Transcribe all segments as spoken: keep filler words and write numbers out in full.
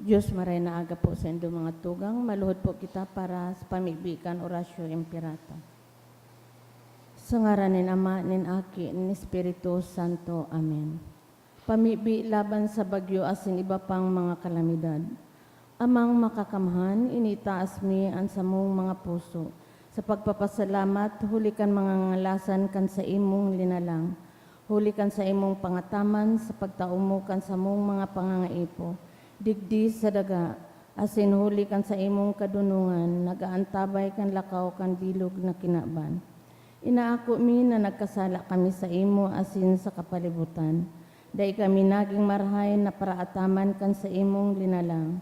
Diyos, maray na aga po sa indo mga tugang. Maluhod po kita para sa pamibi kan Oratio Imperata. Sa ngaran nin Ama, nin Aki, nin Espiritu Santo. Amen. Pamibi laban sa bagyo asin iba pang mga kalamidad. Amang Makakamhan, initaas mi an samong mga puso sa pagpapasalamat huli kan mga ngangalasan kan saimong linalang, huli kan saimong pangataman sa pagtao mo kan samong mga pangangaipo digdi sa daga, asin huli kan saimong kadonongan nag-aantabay kan lakaw kan bilog na kinaban. Inaako mi na nagkasala kami saimo asin sa kapalibutan. Dai kami nagin marahay na paraataman kan saimong linalang.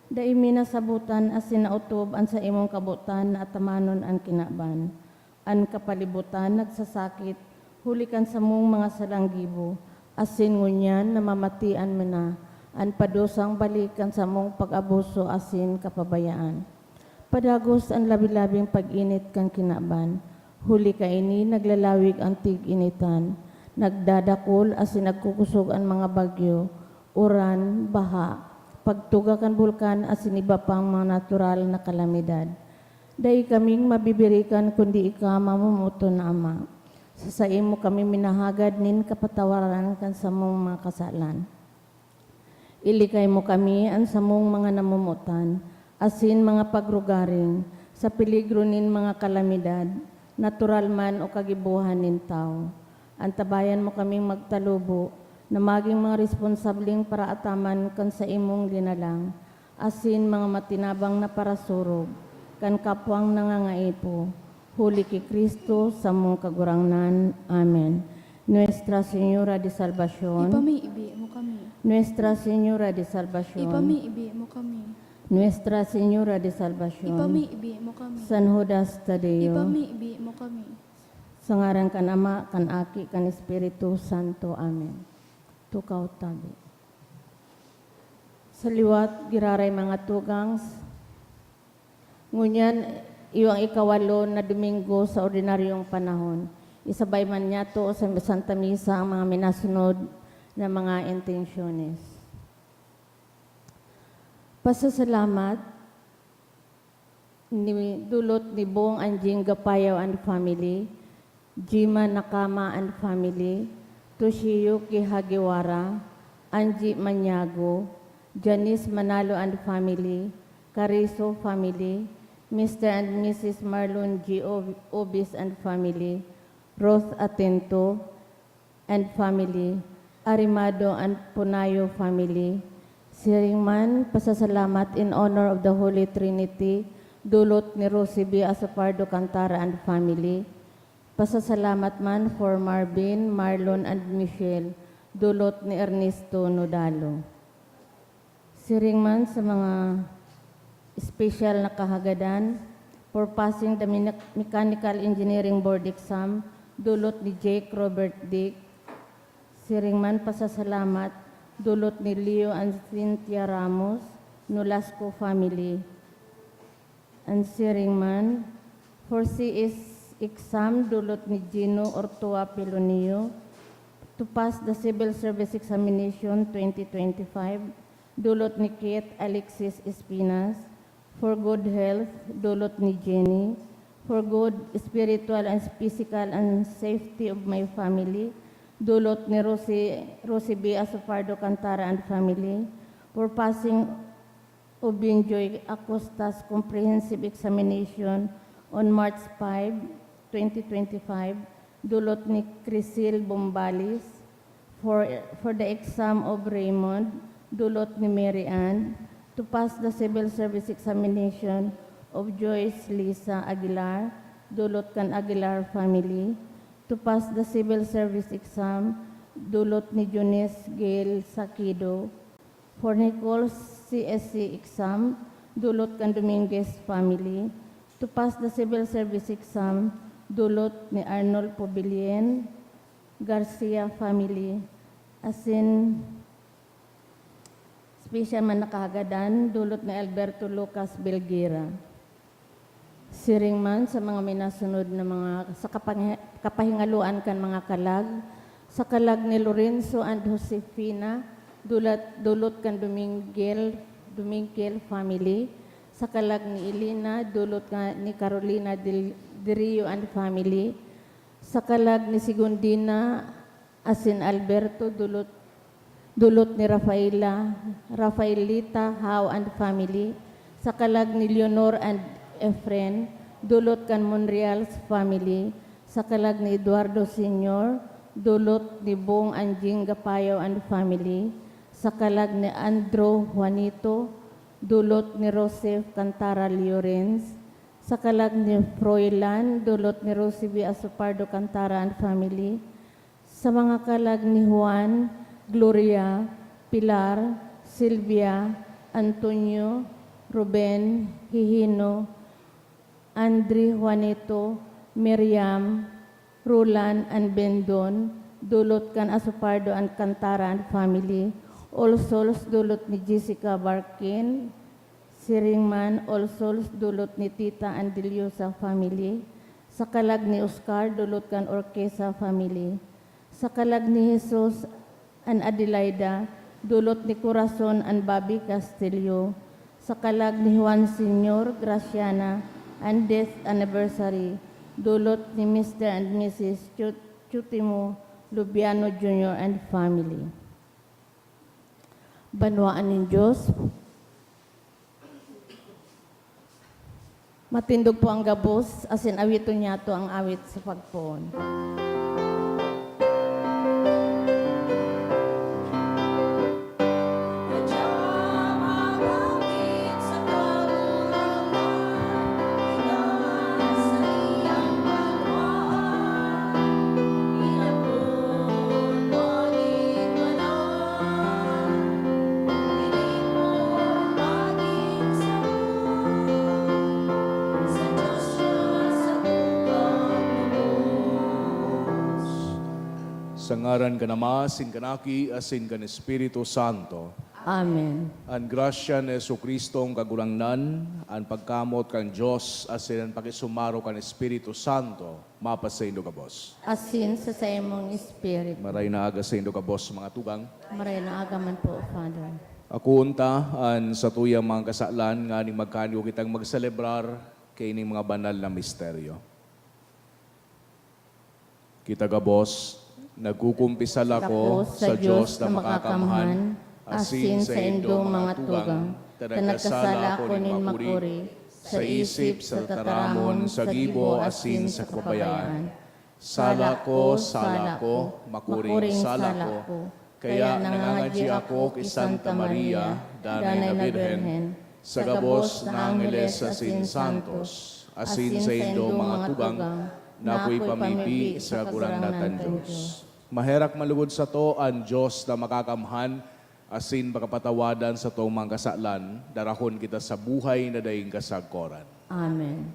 Dai mi nasabotan asin naotob an saimong kabotan na atamanon an kinaban. An kapalibutan nagsasakit huli kan samong mga salang gibo, asin ngunyan namamatian mi na an padusang balik kan samong pag-abuso asin kapabayaan. Padagos an labi-labing pag-init kan kinaban, huli kaini naglalawig an tig-initan, nagdadakul asin nagkukosog an mga bagyo, uran, baha, pagtuga kan bulkan asin iba pang mga natural na kalamidad. Dai kaming mabibirikan kundi ika, mamomoton na Ama. Sa saimo kami minahagad nin kapatawaran kan samong mga kasalan. Ilikay mo kami, an samong mga namomotan, asin mga pagrugaring, sa peligro nin mga kalamidad, natural man o kagibohan nin tawo. Antabayan mo kaming magtalubo na magin mga responsableng paraataman kan saimong linalang, asin mga matinabang na parasurog kan kapwang nangangaipo, huli ki Cristo, samong Kagurangnan. Amen. Nuestra Señora de Salvacion. Ipamibi mo kami. Nuestra Señora de Salvacion. Ipamibi mo kami. Nuestra Señora de Salvacion. Ipamibi mo kami. San Judas Tadeo. Ipamibi mo kami. Sa ngaran kan Ama, kan Aki, kan Espiritu Santo. Amen. Tukaw tabi. Sa liwat, giraray mga tugang, ngunyan, iyo ang ikawalo na Domingo sa ordinaryong panahon. Isabay man niyato sa Santa Misa ang mga minasunod na mga intensyones. Pasasalamat ni, dulot ni Bong Anjing Gapayaw and family, Jima Nakama and family, Toshiyuki Hagiwara, Angie Maniago, Janice Manalo and family, Carizo family, Mister and Missus Marlon G. Ob-, Obis and family, Ruth Atento and family, Arimado and Punayo family. Siring man, pasasalamat in honor of the Holy Trinity, dulot ni Rosie B. Asopardo Cantara and family. Pasasalamat man for Marvin, Marlon, and Michelle, dulot ni Ernesto Nodalo. Siring man sa mga special na kahagadan for passing the Minic-, Mechanical Engineering Board exam, dulot ni Jake Robert Dick. Siring man pasasalamat, dulot ni Leo and Cynthia Ramos, Nolasco family. And siring man, for C S exam, dulot ni Gino Ortua Pilonio, to pass the Civil Service Examination twenty twenty-five, dulot ni Kate Alexis Espinas, for good health, dulot ni Jenny, for good spiritual and physical and safety of my family, dulot ni Rosie, Rosie B. Asopardo Cantara and family, for passing of Binjoy Acosta's comprehensive examination on March five, twenty twenty-five, dulot ni Crisil Bombalis, for, for the exam of Raymond, dulot ni Mary Ann, to pass the civil service examination of Joyce Lisa Aguilar, dulot kan Aguilar family, to pass the civil service exam, dulot ni Junice Gail Sakido, for Nicole's C S C exam, dulot kan Dominguez family, to pass the civil service exam, dulot ni Arnold Pobilien Garcia family, asin special man na kahagadan, dulot ni Alberto Lucas Belguera. Siring man sa mga minasunod na mga sa kapanghi-, kapahingaloan kan mga kalag, sa kalag ni Lorenzo and Josefina, dulat, dulot kan Dominguel Dumingkil family, sa kalag ni Elena, dulot nga ni Carolina Del, de Rio and family, sa kalag ni Segundina asin Alberto, dulot, dulot ni Rafaela, Rafaelita Hao and family, sa kalag ni Leonor and Efren, dulot kan Monreal's family, sa kalag ni Eduardo Senior, dulot ni Bong and Jing Gapayo and family, sa kalag ni Andrew Juanito, dulot ni Roseph Cantara Llorens, sa kalag ni Froilan, dulot ni Rosie B. Asopardo Cantara and family, sa mga kalag ni Juan, Gloria, Pilar, Silvia, Antonio, Ruben, Hihino, Andre, Juanito, Miriam, Roland and Bendon, dulot kan Asopardo and Cantara and family, all souls dulot ni Jessica Barkin, Siringman, all souls dulot ni Tita and Deliosa family, sa kalag ni Oscar dulot kan Orquesa family, sa kalag ni Jesus and Adelaida, dulot ni Corazon and Bobby Castillo, sa kalag ni Juan Senior, Graciana, and death anniversary, dulot ni Mister and Missus Chut-, Chutimo Lubiano Junior and family. Banwaan nin Dios, matindog po ang gabos, asin awiton niyato ang awit sa pagpoon. Sa ngaran kan Ama, asin kan Aki, asin kan Espiritu Santo. Amen. An grasya ni Jesu-Cristo, an Kagurangnan, an pagkamoot kan Dios, asin an pakisumaro kan Espiritu Santo, mapasaindo gabos. Asin sa saimong espiritu. Maray na aga saindo gabos, mga tugang. Maray na aga man po, Father. Akoon ta an satuyang mga kasalan nganing magkanuyo kitang magselebrar kaining mga banal na misteryo. Kita gabos, nagkukumpisal ako sa Dios na makakamhan, asin saindong mga tugang, ta nagkasala ako nin makuri, sa isip, sa tataramon, sa gibo, asin sa kapabayaan. Sala ko, sala ko, makuring sala ko. Kaya nangangadyi ako ki Santa Maria, Danay na Birhen, sa gabos na angheles asin santos, asin saindong mga tugang, na akoy pamibi sa Kagurangnan kan Dios. Maherak man lugod sato an Dios na makakamhan, asin pakapatawadan satong mga kasalan, darahon kita sa buhay na daing kasagkoran. Amen.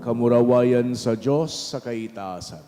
Kamurawayan sa Dios sa kaitaasan.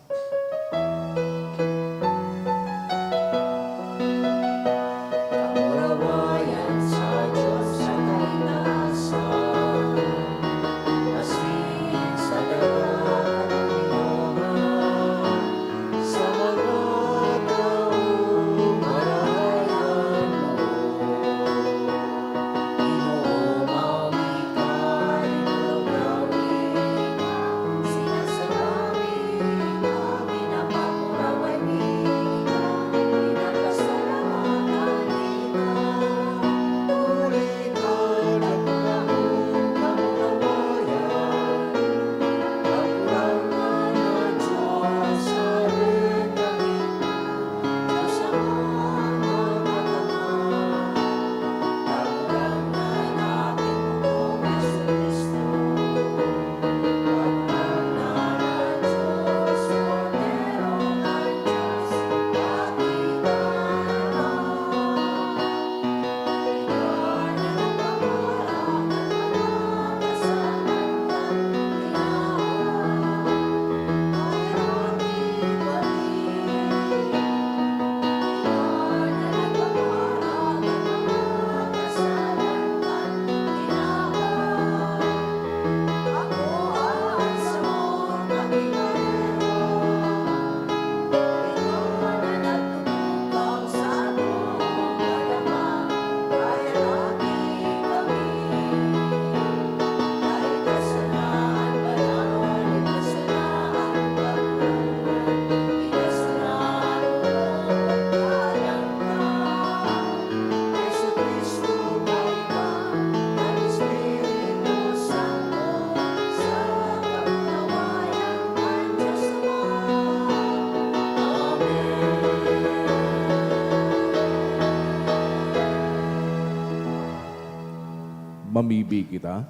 Mamibi kita.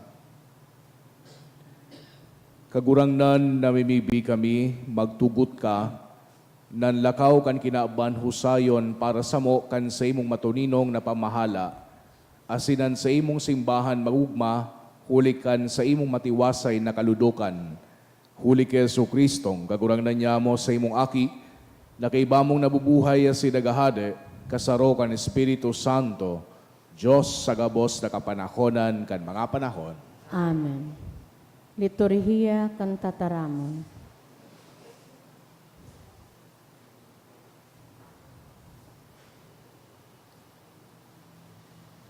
Kagurangnan, namimibi kami, magtugot ka, nan lakaw kan kinaban husayon para samo kan saimong matuninong na pamahala, asin an saimong simbahan magugma huli kan saimong matiwasay na kaludokan. Huli ki Jesu-Cristong Kagurangnan nyamo, sa imong Aki, na kaiba mong nabubuhay asin naghahade, kasaro kan Espiritu Santo, Dios sa gabos na kapanahonan kan mga panahon. Amen. Liturhiya kan Tataramon.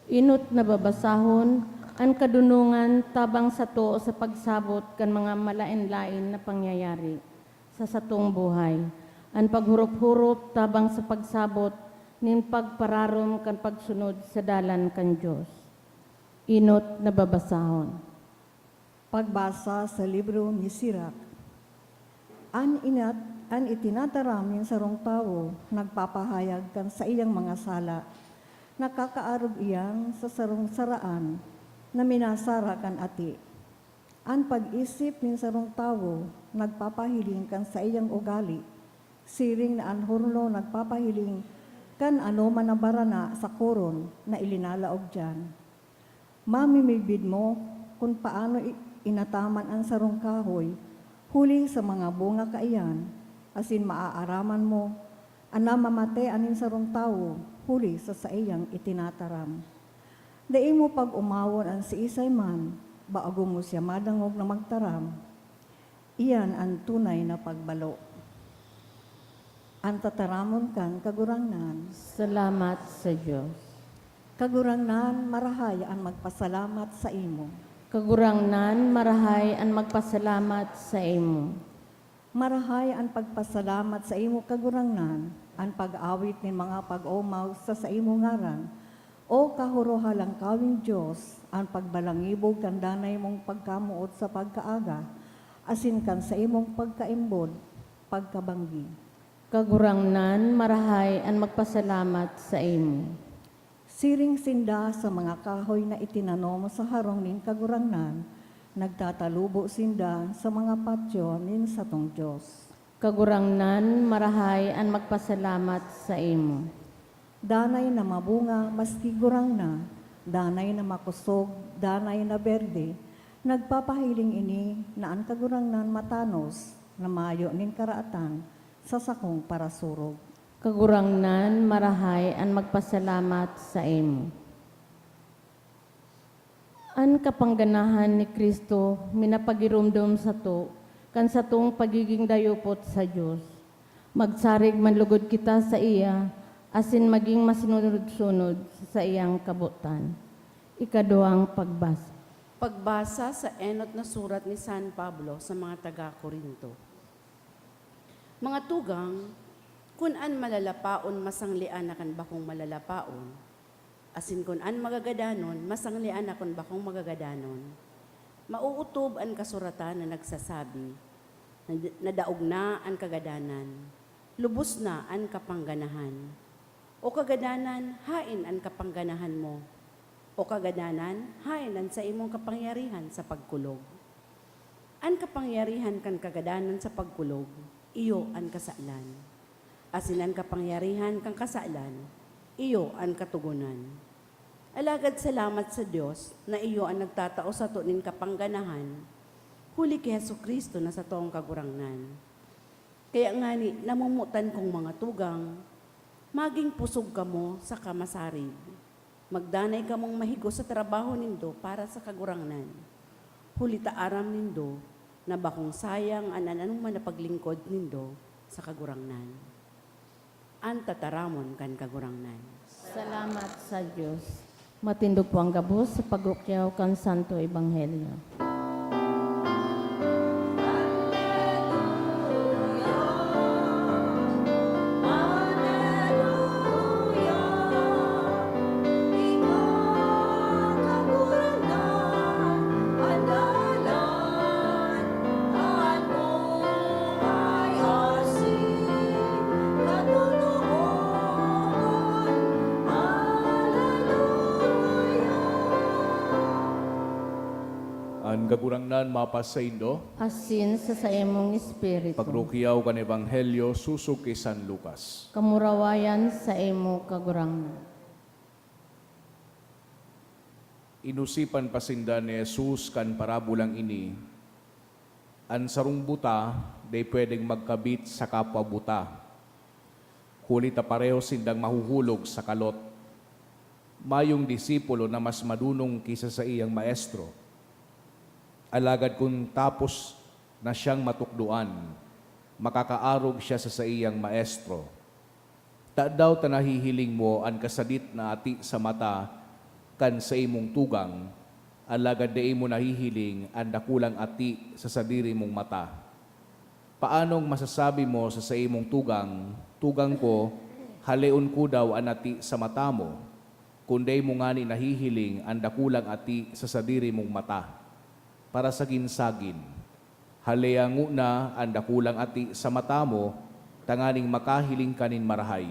Enot na babasahon an kadunongan tabang sato sa pagsabot kan mga malaen-laen na pangyayari sa satong buhay, an paghurop-hurop tabang sa pagsabot nin pagpararom kan pagsunod sa dalan kan Dios. Enot na babasahon. Pagbasa sa libro ni Sirak. An inat-, an itinataram nin sarong tawo nagpapahayag kan saiyang mga sala. Nakakaarog iyan sa sarong saraan na minasara kan ati. An pag-isip nin sarong tawo nagpapahiling kan saiyang ugali, siring na an horno nagpapahiling kan anoman na barana sa koron na ilinalaog diyan. Mamimidbid mo kun paano i-, inataman an sarong kahoy huli sa mga bunga kaiyan, asin maaaraman mo an namamatean nin sarong tawo huli sa saiyang itinataram. Dai mo pag-omawon an siisay man bago mo siya madangog na magtaram. Iyan an tunay na pagbalo. An tataramon kan Kagurangnan. Salamat sa Dios. Kagurangnan, marahay an magpasalamat saimo. Kagurangnan, marahay an magpasalamat saimo. Marahay an pagpasalamat saimo, Kagurangnan, an pag-awit nin mga pag-omaw sa saimong ngaran. O Kahorohalangkaweng Dios, an pagbalangibog kan danay mong pagkamoot sa pagkaaga, asin kan saimong pagkaimbod, pagkabanggi. Kagurangnan, marahay an magpasalamat saimo. Siring sinda sa mga kahoy na itinanom sa harong nin Kagurangnan, nagtatalubo sinda sa mga patyo nin satong Dios. Kagurangnan, marahay an magpasalamat saimo. Danay na mabunga maski gurang na, danay na makosog, danay na berde, nagpapahiling ini na an Kagurangnan matanos, na mayo nin karaatan sa sakong parasurog. Kagurangnan, marahay an magpasalamat saimo. An kapangganahan ni Cristo minapagiromdom sato kan satong pagiging dayupot sa Dios. Magsarig man lugod kita saiya asin magin masunod-sunod sa saiyang kabotan. Ikaduwang pagbasa. Pagbasa sa enot na surat ni San Pablo sa mga taga Corinto. Mga tugang, kun an malalapaon masanglean na kan bakong malalapaon, asin kun an magagadanon masanglean na kun bakong magagadanon, maootob an kasuratan na nagsasabi, "Nadaog na an kagadanan, lubos na an kapangganahan." O kagadanan, haen an kapangganahan mo? O kagadanan, haen an saimong kapangyarihan sa pagkulog? An kapangyarihan kan kagadanan sa pagkulog, iyo an kasalan. Asin an kapangyarihan kan kasalan, iyo an katogonan. Alagad salamat sa Dios na iyo an nagtatao sato nin kapangganahan, huli ki Jesu-Cristo na satong Kagurangnan. Kaya ngani, namomotan kong mga tugang, magin pusog kamo saka masarig. Magdanay kamong mahigos sa trabaho nindo para sa Kagurangnan, huli ta aram nindo na bakong sayang an anoman na paglingkod nindo sa Kagurangnan. An tataramon kan Kagurangnan. Salamat sa Dios. Matindog po ang gabos sa pagrukyaw kan Santo Ebanghelyo. An Kagurangnan mapasaindo. Asin sa saimong espiritu. Pagrukiyaw kan Ebanghelyo sosog ki San Lucas. Kamurawayan sa imo, Kagurangnan. Inosipan pa sinda ni Jesus kan parabolang ini, "An sarong buta dai pwedeng magkabit sa kapwa buta, huli ta pareho sindang mahuhulog sa kalot. Mayong disipulo na mas madonong ki sa saiyang maestro, alagad kun tapos na siyang matukdoan, makakaarog siya sa saiyang maestro. Tadaw ta nahihiling mo an kasadit na ati sa mata kan saimong tugang, alagad dai mo nahihiling an dakulang ati sa sadiri mong mata? Paanong masasabi mo sa saimong tugang, 'Tugang ko, haleon ko daw an ati sa mata mo,' kun dai mo ngani nahihiling an dakulang ati sa sadiri mong mata? Parasagin-sagin, halea ngona an dakulang ati sa mata mo tanganing makahiling ka nin marahay.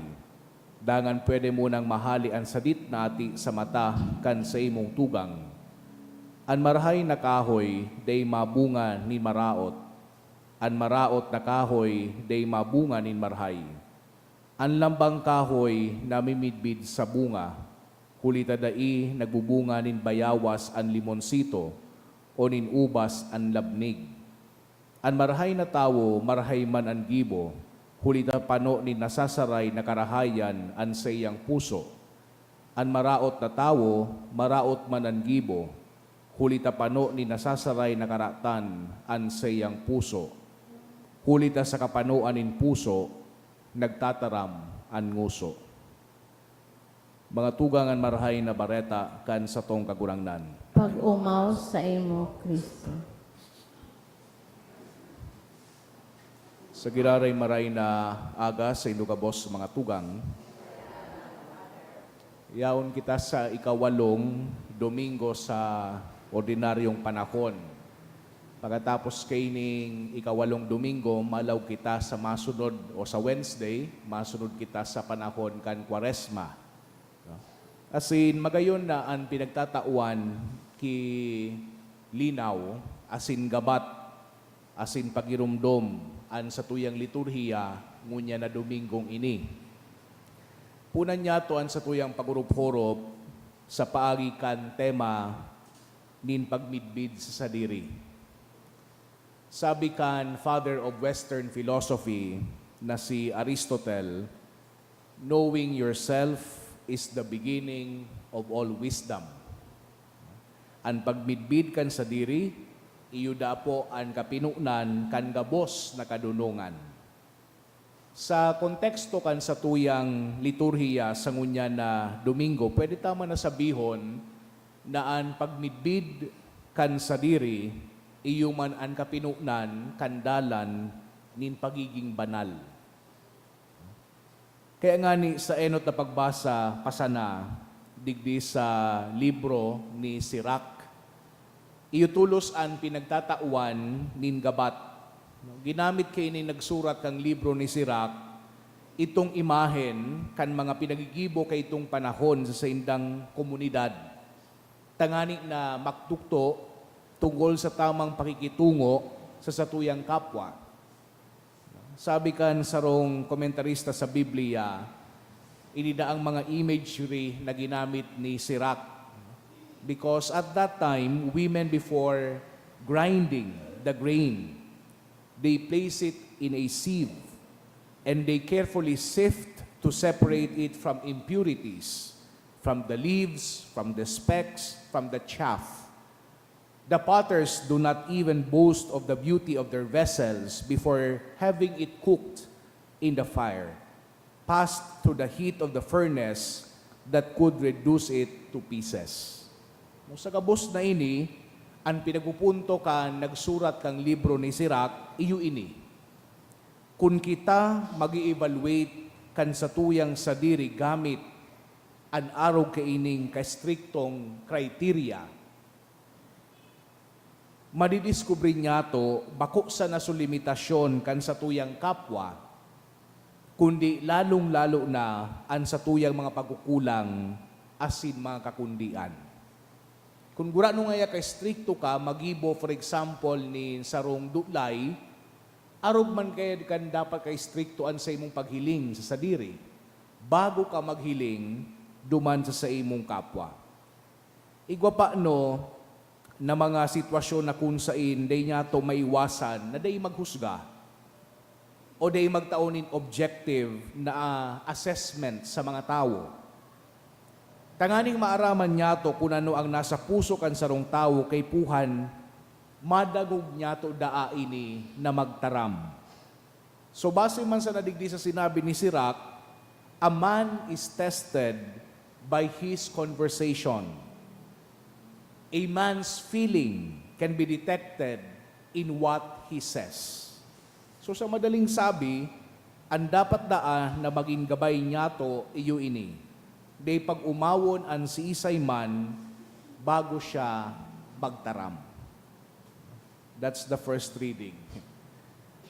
Dangan pwede mo nang mahale an sadit na ati sa mata kan saimong tugang. An marahay na kahoy dai mabunga nin maraot. An maraot na kahoy dai mabunga nin marahay. An lambang kahoy namimidbid sa bunga, huli ta dai nagbubunga nin bayawas an limonsito o nin ubas an labnig. An marahay na tawo, marahay man an gibo, huli ta pano nin nasasaray na karahayan an saiyang puso. An maraot na tawo, maraot man an gibo, huli ta pano nin nasasaray na karatan an saiyang puso. Huli ta sa kapanoan nin puso, nagtataram an ngoso." Mga tugang, an Marahay na Bareta kan satong Kagurangnan. Pag-omaw saimo, Cristo. Sa giraray maray na aga saindo gabos, mga tugang. Yaon kita sa ikawalong domingo sa ordinaryong panahon. Pakatapos kaining ikawalong domingo, malaog kita sa masunod, o sa Wednesday, masunod kita sa panahon kan Kwaresma. No? Asin magayon na an pinagtatawan ki linaw asin gabat asin pagiromdom an satuyang liturhiya ngunyan na Domingong ini. Punan niyato an satuyang paghurup-hurup sa paagi kan tema nin pagmidbid sa sadiri. Sabi kan Father of Western Philosophy na si Aristotle, "Knowing yourself is the beginning of all wisdom." An pagmidbid kan sadiri, iyo dapo an kapinonan kan gabos na kadonongan. Sa konteksto kan satuyang liturhiya sa ngunyan na Domingo, pwede ta man na sabihon na an pagmidbid kan sadiri iyo man an kapinonan kan dalan nin pagiging banal. Kaya ngani, sa enot na pagbasa pa sana digdi sa libro ni Sirach, iyo tolos an pinagtatawan nin gabat. Ginamit kaini nin nagsurat kan libro ni Sirach itong imahen kan mga pinagigibo kaitong panahon sa saindang komunidad, tanganing na magtukdo tungkol sa tamang pakikitungo sa satuyang kapwa. Sabi kan sarong komentarista sa Biblia, ini daang mga imagery na ginamit ni Sirach. Because at that time, women before grinding the grain, they place it in a sieve and they carefully sift to separate it from impurities, from the leaves, from the specks, from the chaff. The potters do not even boast of the beauty of their vessels before having it cooked in the fire, passed through the heat of the furnace that could reduce it to pieces. No, sa gabos na ini, an pinagpupunto kan nagsurat kan libro ni Sirach, iyo ini. Kun kita mag-i-evaluate kan satuyang sadiri gamit an arog kaining kaestriktong kriteriya, madidiskubre niyato bako sana so limitasyon kan satuyang kapwa, kundi lalong-lalo na an satuyang mga pagkukulang asin mga kakundian. Kun gurano ngaya ka-estrikto ka, magibo, for example, nin sarong dulay, arog man kaya kan dapat ka-estrikto an saimong paghiling sa sadiri, bago ka maghiling duman sa saimong kapwa. Igwa pa, no, na mga sitwasyon na kun sain dai nyato maiwasan na dai maghusga o dai magtao nin objective na, ah, assessment sa mga tawo. Tanganing maaraman nyato kun ano ang nasa puso kan sarong tawo, kaipuhan, madangog nyato daa ini na magtaram. So, base man sa nadigdi sa sinabi ni Sirach, "A man is tested by his conversation." A man's feeling can be detected in what he says. So, sa madaling sabi, an dapat daa na magin gabay nyato iyo ini, dai pag-omawon an siisay man bago siya magtaram. That's the first reading.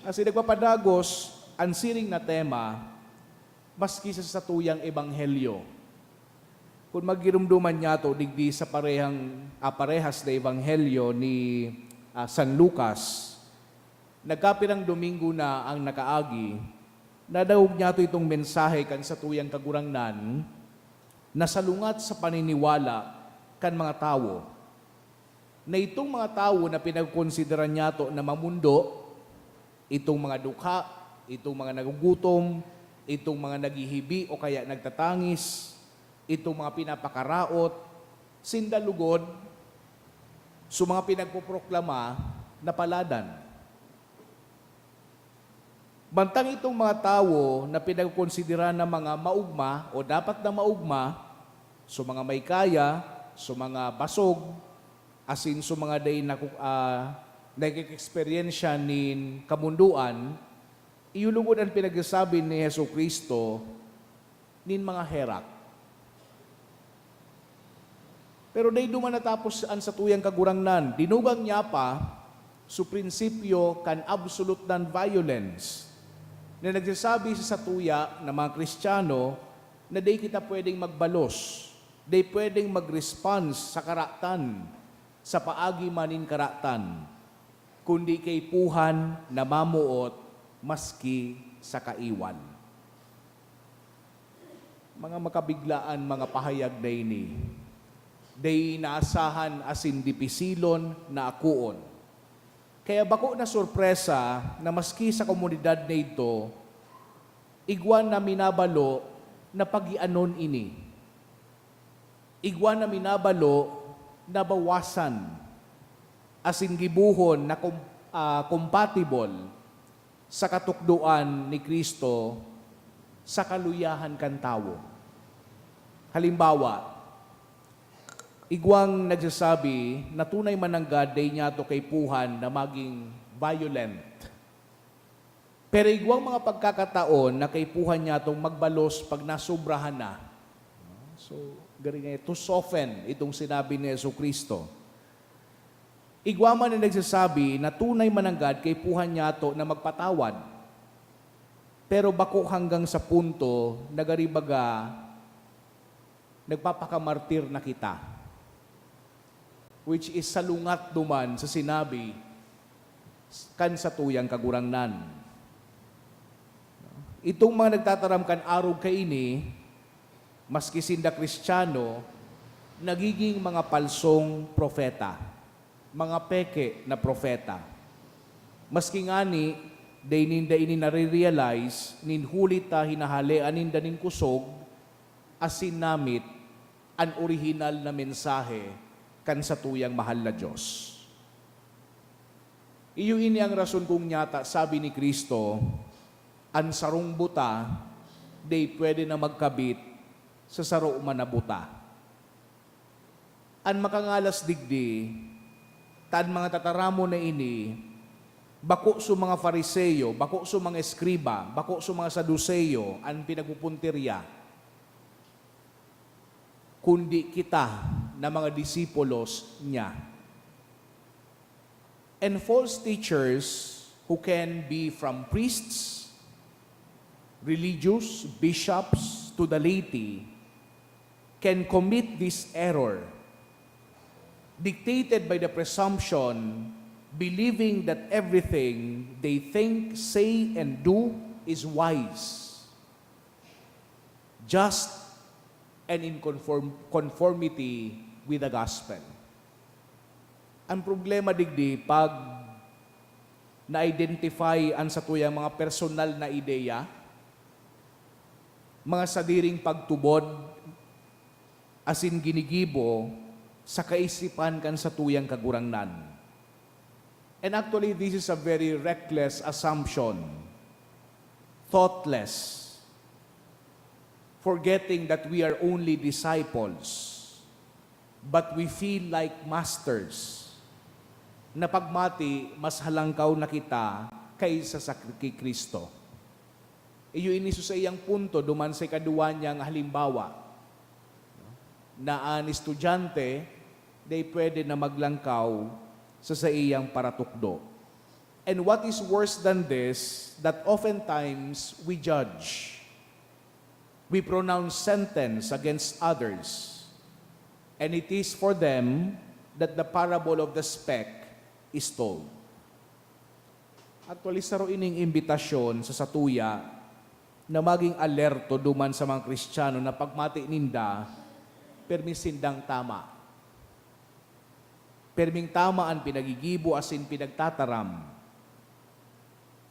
Asin nagpapadagos an siring na tema, maski sa satuyang ebanghelyo. Kun magirumduman nyato digdi sa parehang, ah, parehas na ebanghelyo ni, ah, San Lucas, nagkapirang Domingo na ang nakaagi, nadangog nyato itong mensahe kan satuyang Kagurangnan na salungat sa paniniwala kan mga tawo, na itong mga tawo na pinagkonsidera nyato na mamondo, itong mga dukha, itong mga nagugutom, itong mga naghihibi o kaya nagtatangis, itong mga pinapakaraot, sinda lugod, so mga pinagpoproklama na paladan. Mantang itong mga tawo na pinagkonsidera na mga maogma o dapat na maogma, so mga may kaya, so mga basog, asin so mga dai naku-, ah, nag-eeksperyensya nin kamondoan, iyo lugod an pinagsasabi ni Jesu-Cristo nin mga herak. Pero dai duman natapos an satuyang Kagurangnan. Dinugang niya pa so prinsipyo kan absolute non-violence na nagsasabi sa satuya na mga Kristiyano na dai kita pwedeng magbalos, dai pwedeng mag-response sa karatan, sa paagi man nin karatan, kundi kaipuhan na mamoot maski sa kaiwal. Mga makabiglaan mga pahayag na ini, dai inaasahan asin dipisilon na akoon. Kaya bako na sorpresa na maski sa komunidad na idto, igwa na minabalo na pagianon ini. Igwa na minabalo na bawasan asin gibohon na kom-, ah, compatible sa katukdoan ni Cristo sa kaluyahan kan tawo. Halimbawa, igwang nagsasabi na tunay man nanggad dai niyato kaipuhan na maging violent. Pero igwang mga pagkakataon na kaipuhan niyatong magbalos pag nasobrahan na. So, gari nga, to soften itong sinabi ni Jesu-Cristo. Igwa man na nagsasabi na tunay man nanggad kaipuhan niyato na magpatawad. Pero bako hanggang sa punto na gari baga nagpapakamartir na kita, which is salungat duman sa sinabi kan satuyang Kagurangnan. Itong mga nagtataram kan arog kaini, maski sinda Kristiyano, nagiging mga palsong propeta, mga peke na propeta. Maski ngani, dai ninda ini nare-realize nin huli ta hinahalean ninda nin kosog asin namit an orihinal na mensahe kan satuyang mahal na Dios. Iyo ini an rason kung nyata sabi ni Cristo, "An sarong buta dai pwede na magkabit sa saro man na buta." An makangalas digdi, ta an mga tataramon na ini, bako so mga Fariseo, bako so mga eskriba, bako so mga Saduceo an pinagpupuntirya, kundi kita na mga disipulos niya. And false teachers who can be from priests, religious, bishops, to the laity can commit this error. dictated by the presumption, believing that everything they think, say, and do is wise, just, and in conform- conformity with the gospel. Ang problema digdi, pag na-identify an satuyang mga personal na ideya, mga sadiring pagtubod, asin ginigibo sa kaisipan kan satuyang Kagurangnan. And actually, this is a very reckless assumption, thoughtless, forgetting that we are only disciples, but we feel like masters, na pagmati, mas halangkaw na kita kaysa sa ki Cristo. Iyo ini sa saiyang punto duman sa ikaduwa niyang halimbawa, na an estudyante dai pwede na maglangkaw sa saiyang paratukdo. And what is worse than this, that oftentimes we judge, we pronounce sentence against others, and it is for them that the parable of the speck is told. Actually, saro ining imbitasyon sa satuya na maging alerto duman sa mga Kristiyano na pagmati ninda, permi sindang tama. Perming tama an pinagigibo asin pinagtataram,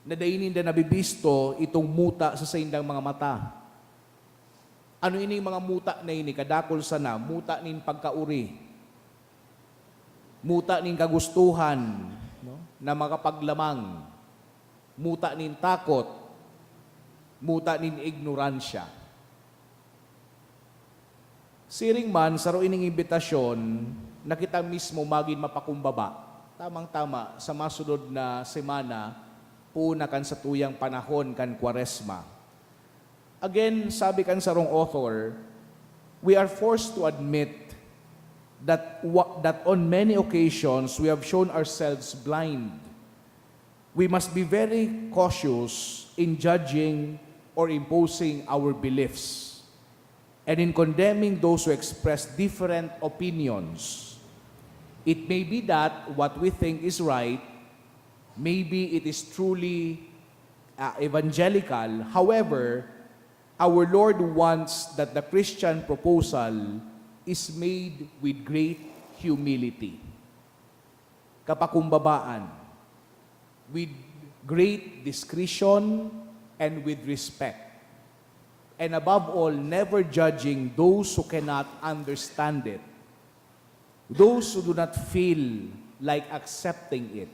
na dai ninda nabibisto itong muta sa saindang mga mata. Ano ining mga muta na ini? Kadakul sana, muta nin pagkaori, muta nin kagustuhan, no, na makapaglamang, muta nin takot, muta nin ignoransya. Siring man, saro ining imbitasyon na kita mismo magin mapakumbaba, tamang-tama sa masunod na semana, poon na kan satuyang panahon kan Kwaresma. Again, sabi kan sarong author, we are forced to admit that wa-, that on many occasions we have shown ourselves blind. We must be very cautious in judging or imposing our beliefs and in condemning those who express different opinions. It may be that what we think is right, maybe it is truly, uh, evangelical. However, our Lord wants that the Christian proposal is made with great humility, kapakumbabaan, with great discretion, and with respect. And above all, never judging those who cannot understand it, those who do not feel like accepting it.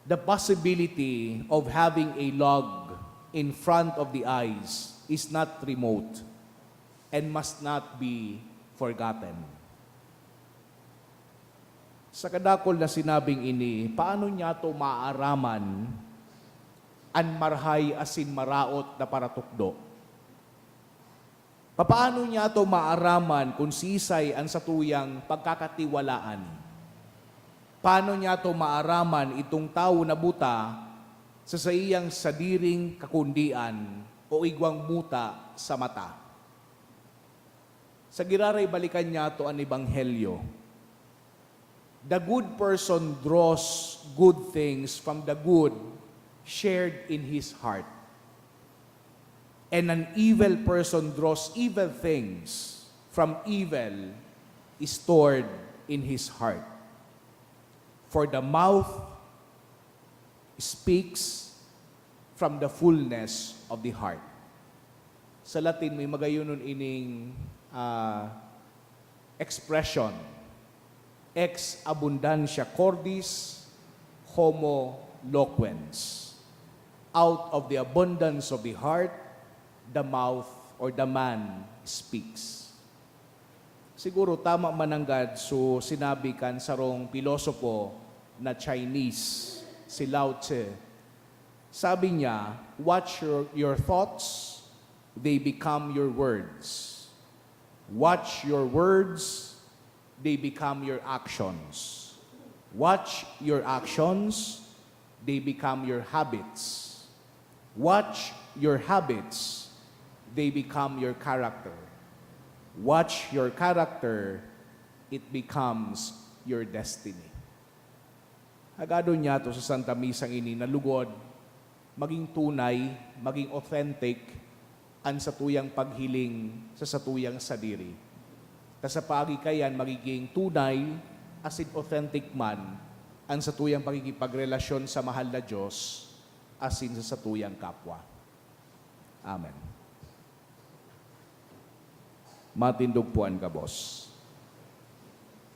The possibility of having a log in front of the eyes is not remote and must not be forgotten. Sa kadakul na sinabing ini, paano niyato maaaraman an marahay asin maraot na paratukdo? Papaano niyato maaaraman kun siisay an satuyang pagkakatiwalaan? Paano niyato maaraman itong tawo na buta sa saiyang sadiring kakundian o igwang muta sa mata? Sa giraray balikan niyato an ebanghelyo, "The good person draws good things from the good shared in his heart, and an evil person draws evil things from evil stored in his heart. For the mouth speaks from the fullness of the heart." Sa Latin, may magayonon ining, ah, expression, "Ex abundantia cordis homo loquens." Out of the abundance of the heart, the mouth or the man speaks. Siguro tama man nanggad so sinabi kan sarong pilosopo na Chinese, si Lao Tzu. Sabi niya, "Watch your, your thoughts, they become your words. Watch your words, they become your actions. Watch your actions, they become your habits. Watch your habits, they become your character. Watch your character, it becomes your destiny. Hagadon niyato sa Santa Misang ini na lugod, magin tunay, magin authentic an satuyang paghiling sa satuyang sadiri. Ta sa paagi kaiyan, magiging tunay asin authentic man an satuyang pakikipagrelasyon sa mahal na Dios asin sa satuyang kapwa. Amen. Matindog po an gabos.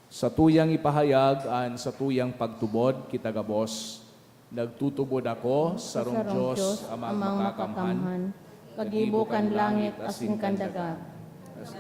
Satuyang ipahayag an satuyang pagtubod, kita gabos, nagtutubod ako sa sarong Dios, Amang Makakamhan, kagibo kan langit asin kan daga,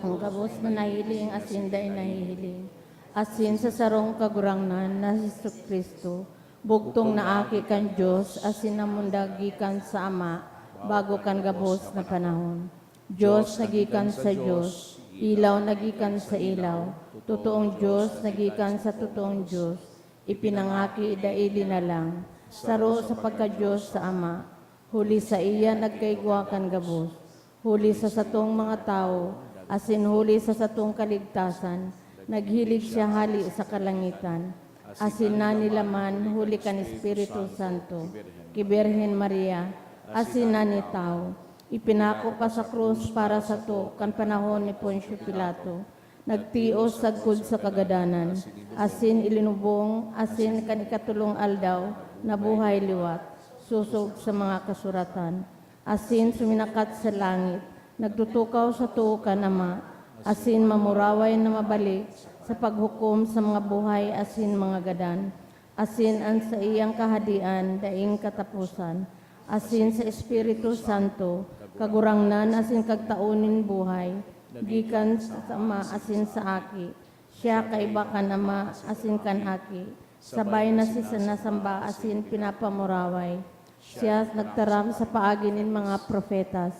an gabos na nahihiling asin dai nahihiling, asin sa sarong Kagurangnan na Jesu-Cristo, bugtong na Aki kan Dios asin namundag gikan sa Ama bago kan gabos na panahon. Dios na gikan sa Dios, ilaw na gikan sa ilaw, totoong Dios na gikan sa totoong Dios, ipinangaki dai linalang, saro sa pagka-Dios sa Ama. Huli saiya nagkaigwa kan gabos, huli sa satong mga tawo, asin huli sa satong kaligtasan, naghilig siya hale sa kalangitan, asin nanilaman huli kan Espiritu Santo, ki Birhen Maria, asin nanitawo. Ipinako pa sa krus para sato kan panahon ni Poncio Pilato. Nagtios sagkod sa kagadanan, asin ilinubong, asin kan ikatolong aldaw nabuhay liwat, sosog sa mga kasuratan. Asin suminakat sa langit, nagtutukaw sato kan Ama, asin mamuraway na mabalik sa paghukom sa mga buhay asin mga gadan. Asin an saiyang kahadian daing kataposan, asin sa Espiritu Santo, Kagurangnan asin Kagtao nin buhay, gikan sa Ama asin sa Aki. Siya kaiba kan Ama asin kan Aki, sabay na sinasamba asin pinapamuraway. Siya nagtaram sa paagi nin mga propetas,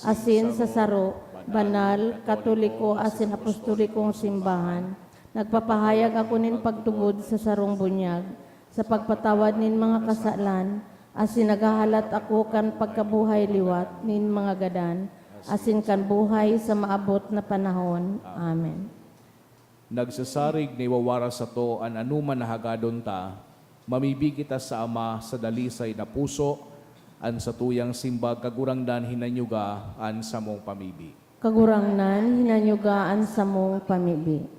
asin sa saro, banal, katoliko asin apostolikong simbahan. Nagpapahayag ako nin pagtubod sa sarong bunyag, sa pagpatawad nin mga kasalan, asin naghahalat ako kan pagkabuhay liwat nin mga gadan, asin kan buhay sa maabot na panahon. Amen. Nagsasarig na iwawara sato an anoman na hagadon ta, mamibi kita sa Ama sa dalisay na puso, an satuyang simbag, Kagurangnan, hinanyuga an samong pamibi. Kagurangnan, hinanyuga an samong pamibi.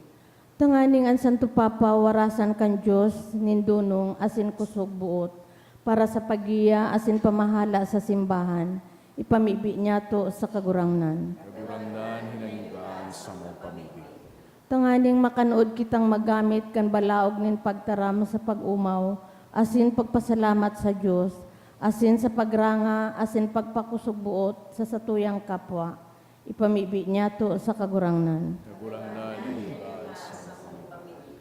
Tanganing an Santo Papa warasan kan Dios nin dunong asin kusog boot, para sa paggiya asin pamahala sa simbahan, ipamibi niyato sa Kagurangnan. Kagurangnan, hinanyuga an samong pamibi. Tanganing makanood kitang maggamit kan balaog nin pagtaram sa pag-omaw asin pagpasalamat sa Dios, asin sa pagranga asin pagpakusog boot sa satuyang kapwa. Ipamibi niyato sa Kagurangnan. Kagurangnan, hinanyuga an samong pamibi.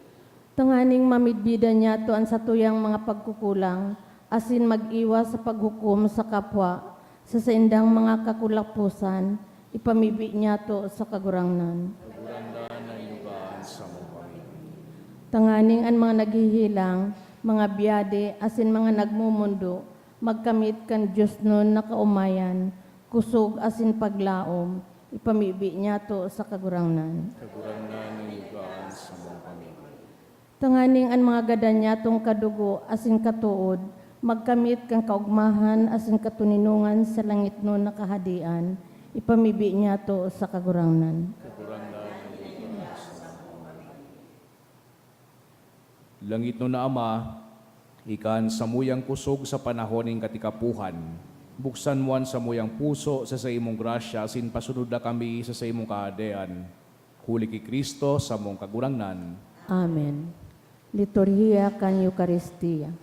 Tanganing mamidbidan niyato an satuyang mga pagkukulang, asin mag-iwas sa paghukom sa kapwa sa saindang mga kakulaposan, ipamibi niyato sa Kagurangnan. Kagurangnan, hinanyuga an samong pamibi. Tanganing an mga naghihilang, mga biyade, asin mga nagmomondo, magkamit kan diosnon na kaomayan, kusog asin paglaom, ipamibi niyato sa Kagurangnan. Kagurangnan, hinanyuga an samong pamibi. Tanganing an mga gadan niyatong kadugo asin katood, magkamit kan kaogmahan asin katoninongan sa langitnon na Kahadean, ipamibi niyato sa Kagurangnan. Kagurangnan, hinanyuga an samong pamibi. Langitnon na Ama, ika an samuyang kusog sa panahon nin katikapohan. Buksan mo an samuyang puso sa saimong grasya asin pasunod na kami sa saimong Kahadean. Huli ki Cristo, samong Kagurangnan. Amen. Liturhiya kan Eukaristia.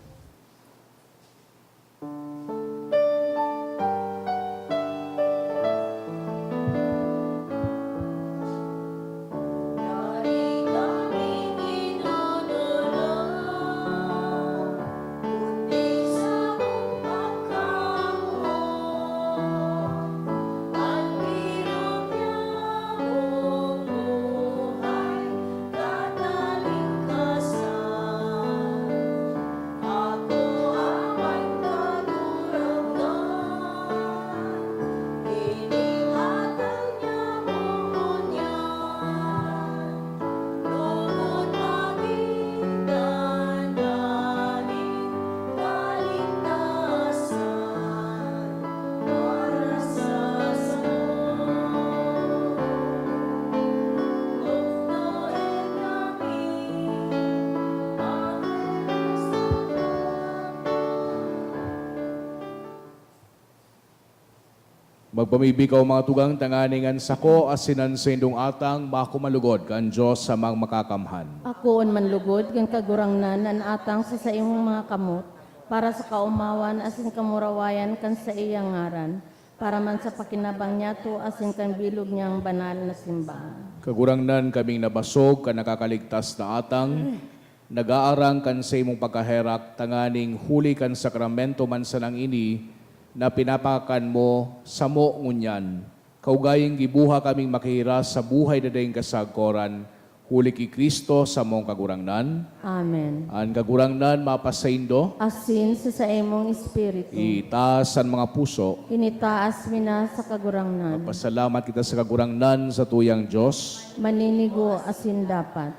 Magpamibi kaw, mga tugang, tanganing an sako asin an saindong atang makumalugod kan Dios Amang Makakamhan. Akoon man lugod kan Kagurangnan an atang sa saimong mga kamot, para sa kaomawan asin kamurawayan kan saiyang ngaran, para man sa pakinabang niyato asin kan bilog niyang banal na simbahan. Kagurangnan, kaming nabasog kan nakakaligtas na atang, nag-aarang kan saimong pagkaherak, tanganing huli kan sakramento man sanang ini na pinapakan mo, samo ngunyan, kaugayang gibuha kaming makihiras sa buhay na daing kasagkoran, huli ki Cristo samong Kagurangnan. Amen. An Kagurangnan mapasaindo. Asin sa saimong espiritu. Itaas an mga puso. Initaas mi na sa Kagurangnan. Magpasalamat kita sa Kagurangnan, sa tuyang Dios. Maninigo asin dapat.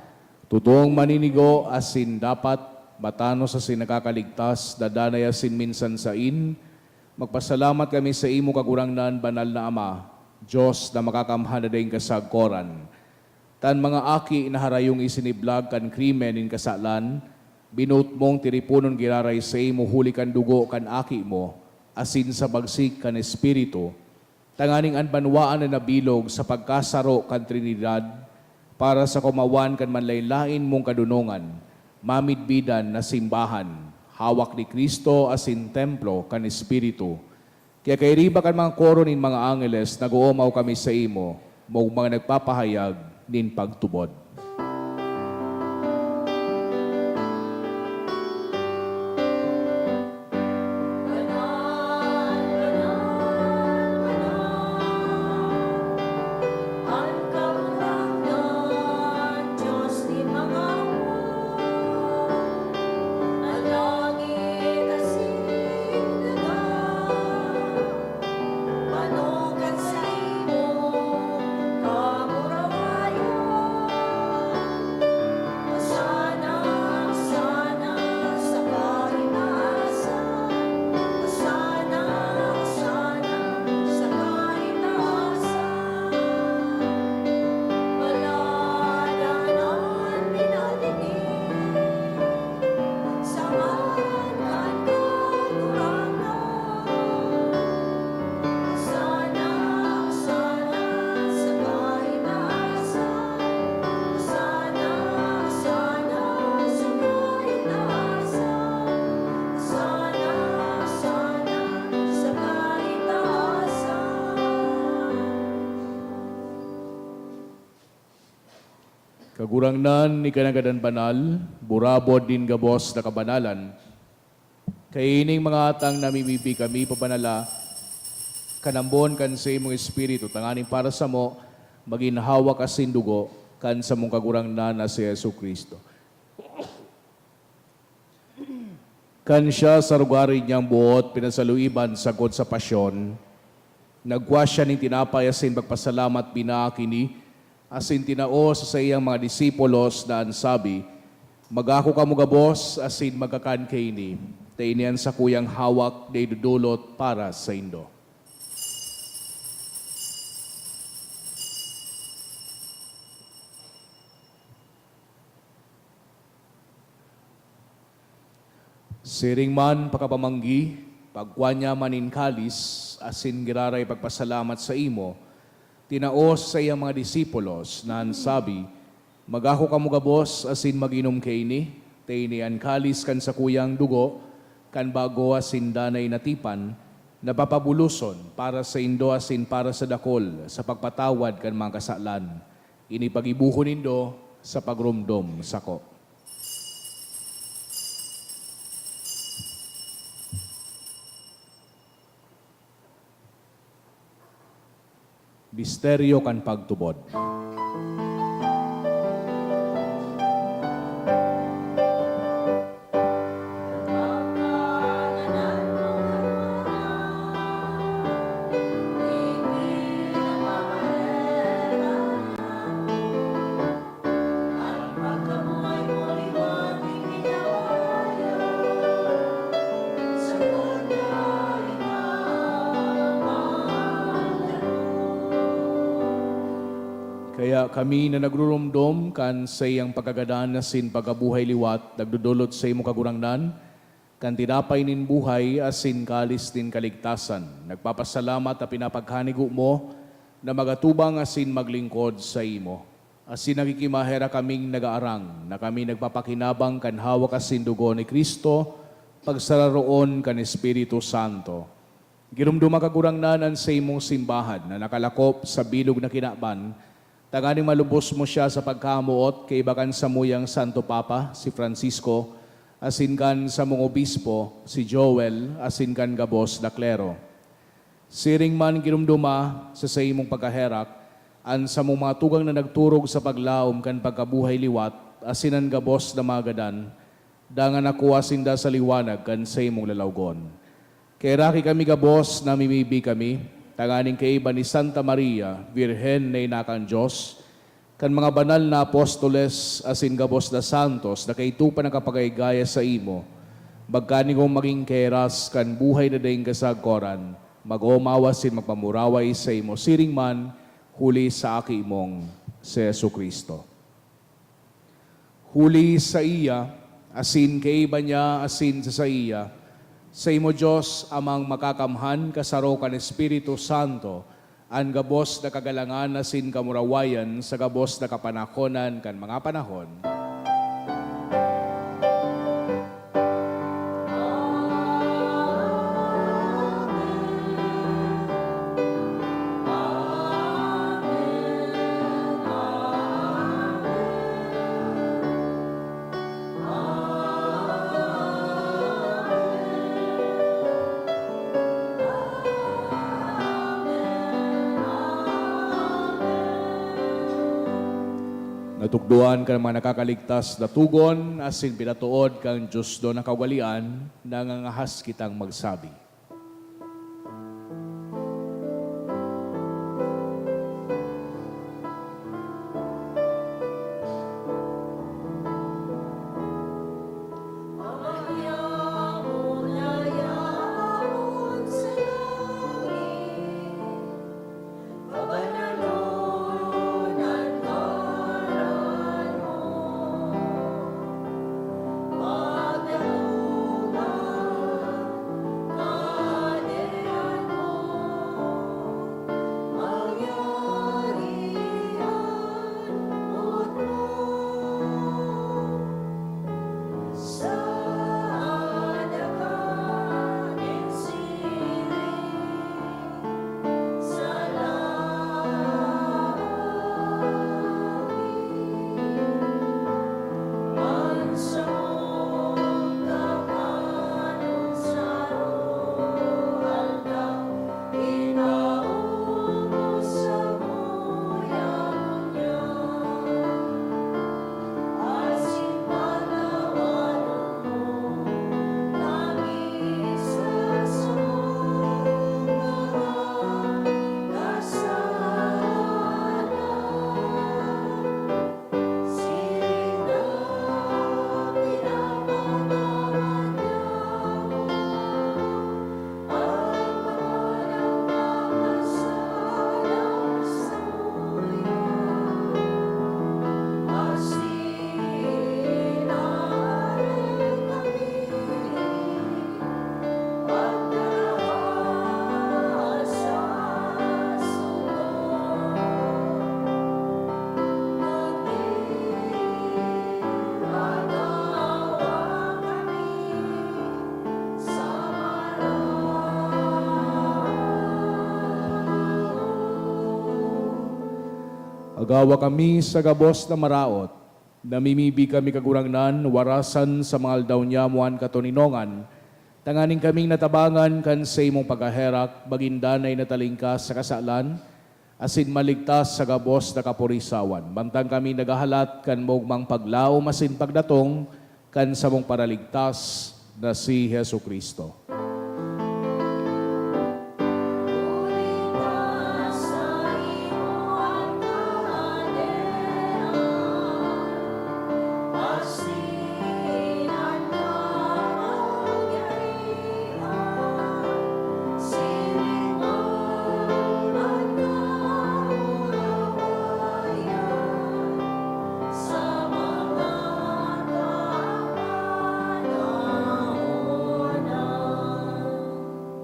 Totoong maninigo asin dapat, matanos asin nakakaligtas, dadanay asin minsan sain, magpasalamat kami saimo, Kagurangnan, Banal na Ama, Dios na Makakamhan na daing kasagkoran. Tan mga aki na harayong isiniblag kan krimen nin kasalan, binoot mong tiriponon giraray saimo huli kan dugo kan Aki mo asin sa bagsik kan Espiritu, tanganing an banwaan na nabilog sa pagkasaro kan Trinidad, para sa kumawan kan manlaen-laen mong kadonongan, mamidbidan na simbahan, hawak ni Cristo asin templo kan Espiritu. Kaya kairiba kan mga koro nin mga angeles, nag-oomaw kami saimo, mong mga nagpapahayag nin pagtubod. Kagurangnan, ika na gadan banal, burabod nin gabos na kabanalan. Kaining mga atang namimibi kami pabanala, kanambon kan saimong Espiritu, tanganing para samo, magin hawak asin dugo kan samong Kagurangnan na si Jesu-Cristo. Kan siya sa rugari niyang boot pinasaluiban sagkod sa pasyon, nagkua siya nin tinapay asin pagpasalamat, binaak ini, asin tinao sa saiyang mga disipulos na an sabi, "Magako kamo gabos asin magkakan kaini, ta ini an sakuyang hawak na idodolot para saindo." Siring man pakapamanggi, pagkua niya man nin kalis asin giraray pagpasalamat saimo, tinao sa saiyang mga disipulos na an sabi, "Magako kamo gabos asin mag-inom kaini, ta ini an kalis kan sakuyang dugo kan bago asin danay na tipan, na papabuloson para saindo asin para sa dakol sa pagpatawad kan mga kasalan. Ini paggibohon nindo sa pagromdom sako." Misteryo kan pagtubod. Kaya kami na nagruromdom kan saiyang pagkagadan asin pagkabuhay liwat, nagdodolot saimo, Kagurangnan, kan tinapay nin buhay asin kalis nin kaligtasan, nagpapasalamat ta pinapaghanigo mo na magatubang asin maglingkod saimo. Asin nakikimaherak kaming nagaarang na kami nagpapakinabang kan hawak asin dugo ni Cristo, pagsararoon kan Espiritu Santo. Giromdoma, Kagurangnan, an saimong simbahan na nakalakop sa bilog na kinaban, tanganing malubos mo siya sa pagkamoot kaiba kan samuyang Santo Papa, si Francisco, asin kan samong obispo, si Joel, asin kan gabos na klero. Siring man, giromdoma sa saimong pagkaherak an samong mga tugang na nagturog sa paglaom kan pagkabuhay liwat, asin an gabos na mga gadan, dangan nakuha sinda sa liwanag kan saimong lalawgon. Kaheraki kami gabos, namimibi kami, tanganing kaiba ni Santa Maria, Birhen na ina kan Dios, kan mga banal na apostoles asin gabos na santos na kaidto pa nakapagaygaya saimo, magkanigong magin kaheras kan buhay na daing kasagkoran, mag-omaw asin magpamuraway saimo siring man, huli sa Aki mong si Jesu-Cristo. Huli saiya, asin kaiba niya, asin sa saiya, saimo, Dios Amang Makakamhan, kasaro kan Espiritu Santo, an gabos na kagalangan asin kamurawayan sa gabos na kapanahonan kan mga panahon. Natukdoan kan mga nakakaligtas na togon asin pinatood kan diosnon na kaugalean, nangangahas kitang magsabi. Agawa kami sa gabos na maraot, namimibi kami, Kagurangnan, warasan sa mga aldaw niya mo an katoninongan, tanganing kaming natabangan kan saimong pagkaherak, magin danay na talingkas sa kasalan, asin maligtas sa gabos na kaporisawan, mantang kami naghahalat kan maogmang paglaom asin pagdatong kan samong Paraligtas na si Jesu-Cristo.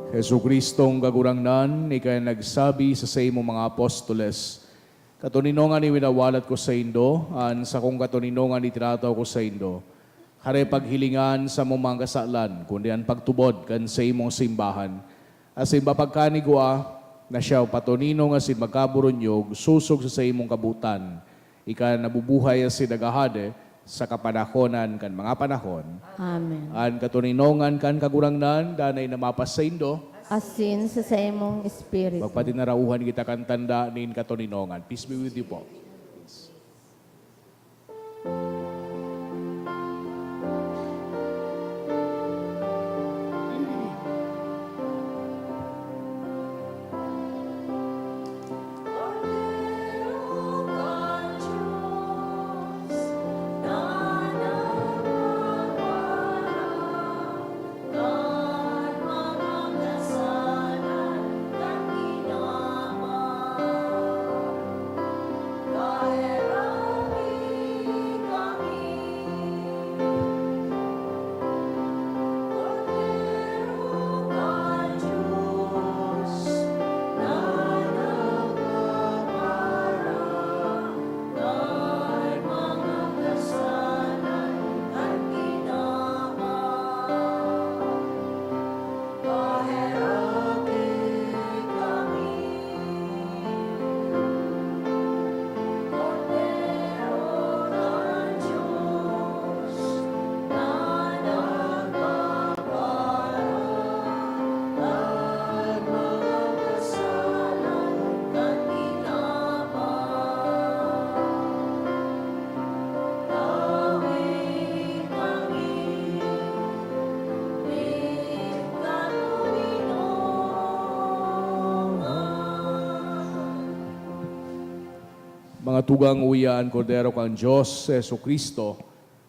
Jesu-Cristong Kagurangnan, ika an nagsabi sa saimong mga apostoles, "Katoninongan iwinawalat ko saindo, an sakong katoninongan itinataw ko saindo. Hare paghilinga an samong mga kasalan, kundi an pagtubod kan saimong simbahan. Asin mapagkanigwa na siya patoninong asin magkaburunyog sosog sa saimong kabotan. Ika nabubuhay asin naghahade sa kapanahonan kan mga panahon." Amen. An katoninongan kan Kagurangnan danay na mapasaindo. Asin sa saimong espiritu. Magpatinarauhan kita kan tanda nin katoninongan. Peace be with you po. Mga tugang, uya an Kordero kan Dios, si Jesu-Cristo.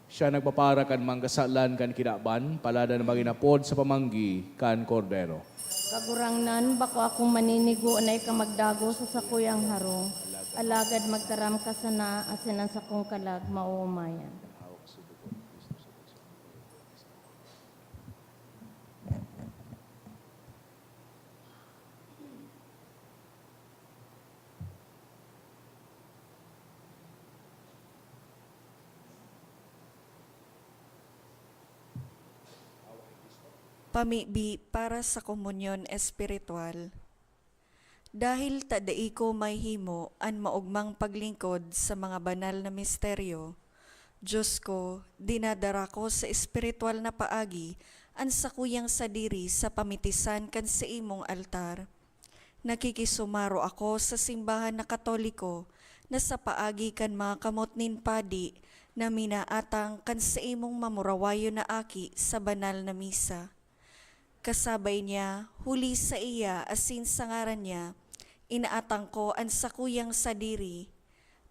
Siya nagpapara kan mga kasalan kan kinaban, paladan na magin apod sa pamanggi kan Kordero. Kagurangnan, bako akong maninigo na ika magdago sa sakuyang harong, alagad magtaram ka sana asin an sakong kalag maoomayan. Pamibi para sa komunyon espiritual. Dahil ta dai ko mahimo an maogmang paglingkod sa mga banal na misteryo, Diyos ko, dinadara ko sa espiritual na paagi an sakuyang sadiri sa pamitisan kan saimong altar. Nakikisumaro ako sa simbahan na Katoliko na sa paagi kan mga kamot nin padi na minaatang kan saimong mamurawayon na aki sa banal na misa. Kasabay niya, huli saiya asin sa ngaran niya, inaatang ko an sakuyang sadiri.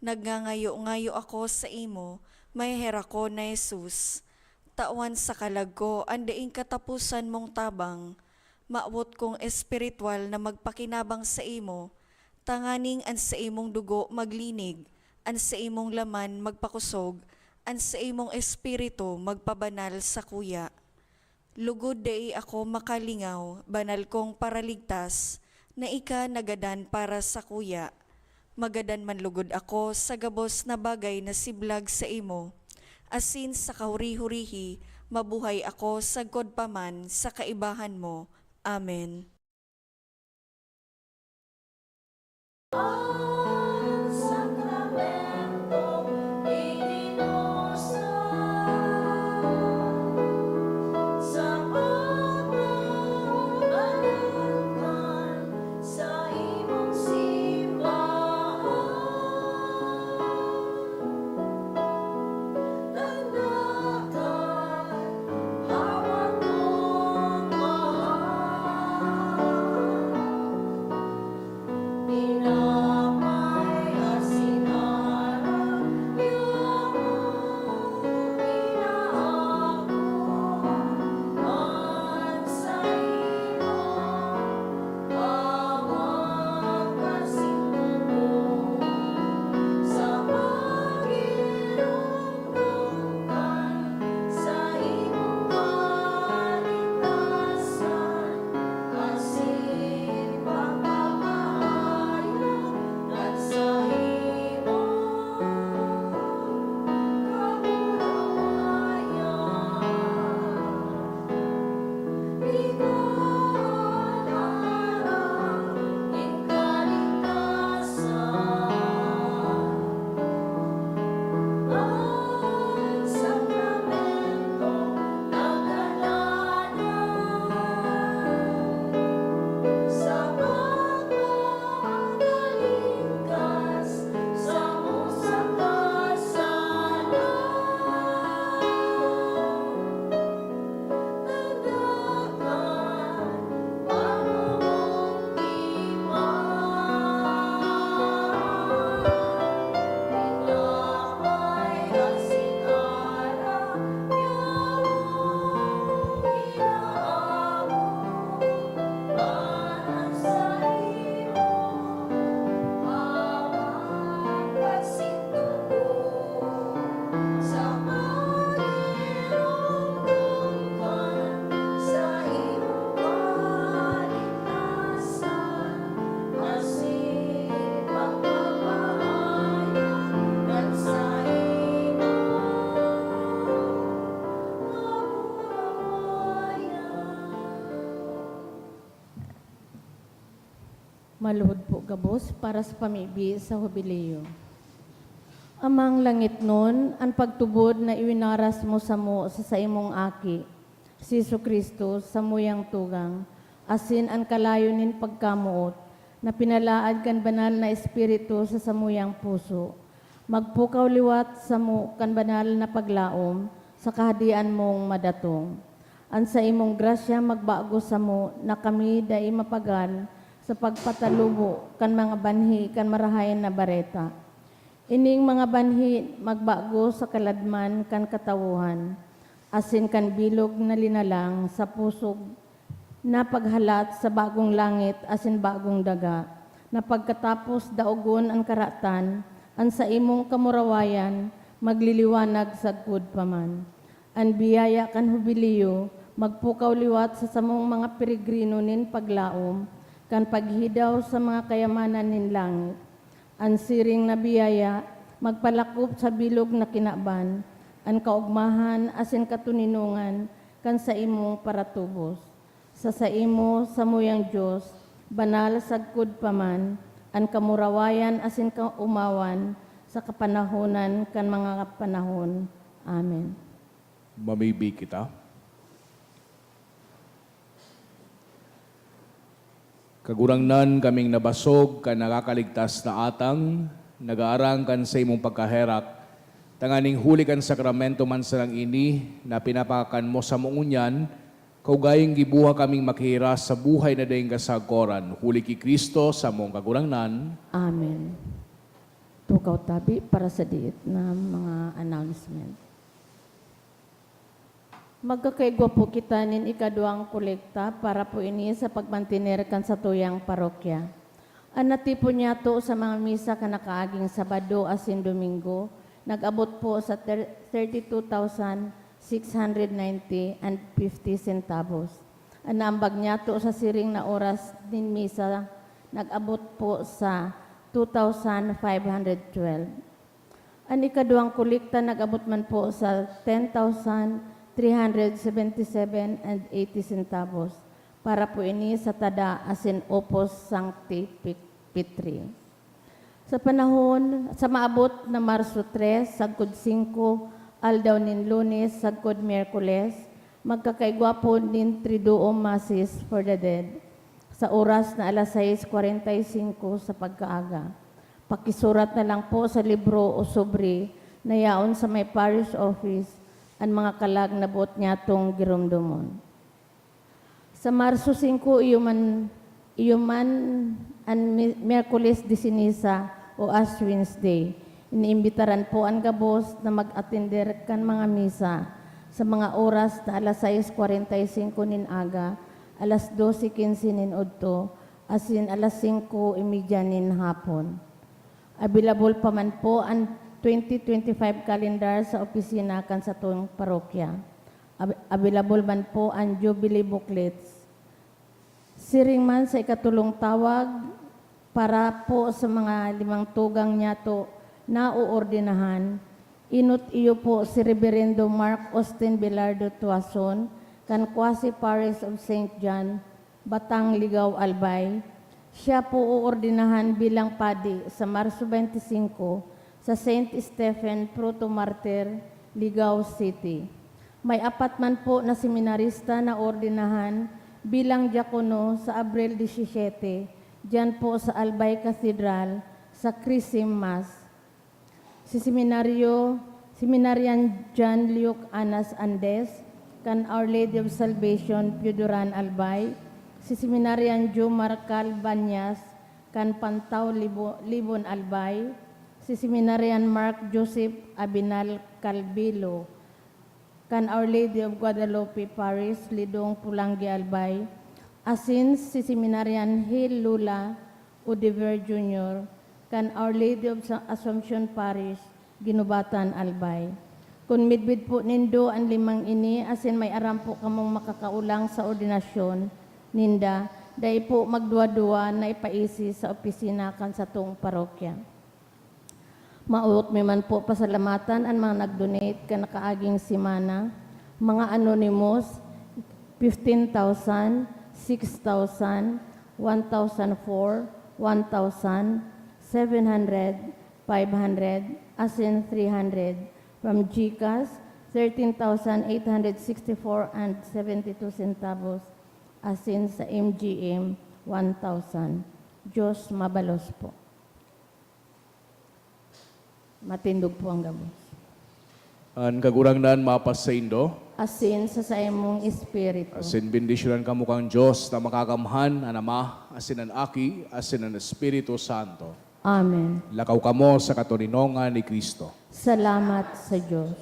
Nagngangayo-ngayo ako saimo, maheherak ko na Jesus. Tawan sa kalag ko an daing kataposan mong tabang. Mawot kong espiritual na magpakinabang saimo, tanganing an saimong dugo maglinig, an saimong laman magpakosog, an saimong espiritu magpabanal sakuya. Lugod dai ako makalingaw, banal kong Paraligtas, na ika nagadan para sakuya. Magadan man lugod ako sa gabos na bagay na siblag saimo, asin sa kahuri-hurihi mabuhay ako sagkod pa man sa kaibahan mo. Amen. An sakramentong idinusa sa pagmamahalan kan saimong simbahan. Tanda ka, hawak kong mahal, pinapa- Maluhod po gabos para sa pamibi sa Hubileo. Amang langitnon, an pagtubod na iwinaras mo samo sa saimong Aki, si Jesu-Cristo, samuyang tugang, asin an kalayo nin pagkamoot na pinalaad kan Banal na Espiritu sa samuyang puso, magpukaw liwat samo kan banal na paglaom sa Kahadean mong madatong. An saimong grasya magbago samo na kami dai mapagal sa pagpatalubo kan mga banhi kan Marahay na Bareta. Ining mga banhi magbago sa kaladman kan katawohan, asin kan bilog na linalang sa pusog na paghalat sa bagong langit asin bagong daga, na pagkatapos daogon an karatan, an saimong kamurawayan magliliwanag sagkod pa man. An biyaya kan Hubileo magpukaw liwat sa samong mga peregrino nin paglaom kan paghidaw sa mga kayamanan nin langit. An siring na biyaya magpalakop sa bilog na kinaban, an kaogmahan asin katoninongan kan saimong paratubos. Sa saimo, samuyang Dios, banal sagkod pa man an kamurawayan asin kaomawan sa kapanahonan kan mga panahon. Amen. Mamibi kita. Kagurangnan, kaming nabasog kan nakakaligtas na atang, nagaarang kan saimong pagkaherak, tanganing huli kan sakramento man sanang ini na pinapakan mo samo ngunyan, kaugayong gibuha kaming makihiras sa buhay na daing kasagkoran, huli ki Cristo, samong Kagurangnan. Amen. Tukaw tabi para sa diit na mga announcement. Magkakaigwa po kita nin ikaduwang kolekta para po ini sa pagmantener kan satuyang parokya. An natipon niyato sa mga misa kan nakaaging Sabado asin Domingo nag-abot po sa ter-, thirty-two thousand six hundred ninety and fifty centavos. An naambag niyato sa siring na oras nin misa nag-abot po sa two thousand five hundred twelve. An ikaduwang kolekta nag-abot man po sa ten thousand three hundred seventy-seven and eighty centavos. Para po ini sa tada asin Opus Sancti Pe-, Petri. Sa panahon, sa maabot na Marso tres, sagkod singko, aldaw nin Lunes, sagkod Miyerkules, magkakaigwa po nin Triduum Masses for the Dead sa oras na alas sais kwarenta y singko sa pagkaaga. Pakisurat na lang po sa libro o sobre na yaon sa may parish office an mga kalag na boot nyatong giromdomon. Sa Marso singko, iyo man, iyo man an Mi-, Miyerkules de Ceniza o Ash Wednesday. Iniimbitaran po an gabos na mag-atender kan mga misa sa mga oras na alas sais kwarenta y singko nin aga, alas dose quince nin udto, asin alas singko y media nin hapon. Available pa man po an twenty twenty-five calendar sa opisina kan satong parokya. Ab-, available man po an Jubilee booklets. Siring man sa ikatulong tawag, para po sa mga limang tugang niyato na oordenahan, enot iyo po si Reberendo Mark Austin Velardo Tuason, kan Quasi Parish of Saint John, Batang, Ligao, Albay. Siya po oordenahan bilang padi sa Marso twenty-five sa Saint Stephen Proto-Martyr, Ligao City. May apat man po na seminarista na ordenahan bilang diakono sa Abril disisete, diyan po sa Albay Cathedral, sa Chrism Mass. Si Seminaryo, Seminarian John Luke Anas Andes, kan Our Lady of Salvation, Pioduran, Albay. Si Seminarian Jomar Cal Banyas, kan Pantao, Libo-, Libon, Albay. Si Seminarian Mark Joseph Abinal Calbilo, kan Our Lady of Guadalupe Parish, Lidong, Polangui, Albay, asin si Seminarian Hil Lula Odever Junior, kan Our Lady of Sa-, Assumption Parish, Guinobatan, Albay. Kun midbid po nindo an limang ini, asin may aram po kamong makakaolang sa ordinasyon ninda, dai po magduwa-duwa na ipaisi sa opisina kan satong parokya. Maot mi man po pasalamatan an mga nag-donate kan nakaaging semana, mga anonymous, fifteen thousand, six thousand, one thousand four, one thousand, seven hundred, five hundred, asin three hundred. From GCash, thirteen thousand eight hundred sixty-four and seventy-two centavos. Asin sa MGM, one thousand. Diyos mabalos po. Matindog po ang gabos. An Kagurangnan mapasaindo. Asin sa saimong espiritu. Asin bendisyonan kamo kan Dios na makakamhan, an Ama, asin an Aki, asin an Espiritu Santo. Amen. Lakaw kamo sa katoninongan ni Cristo. Salamat sa Dios.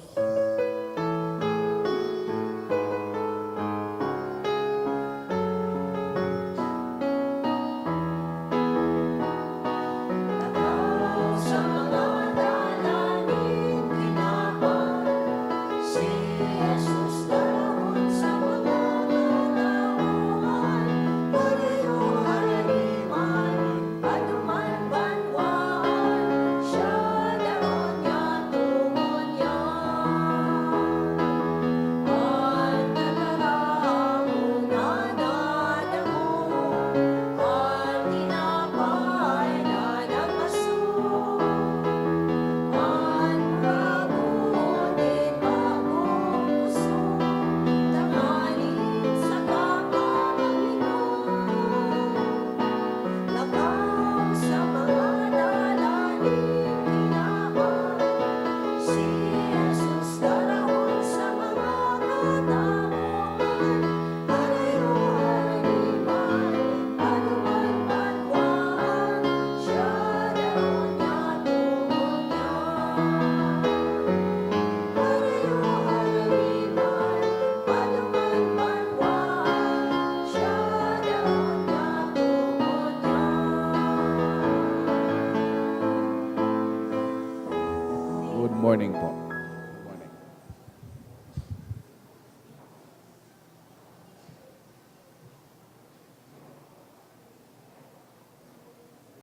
Good morning po.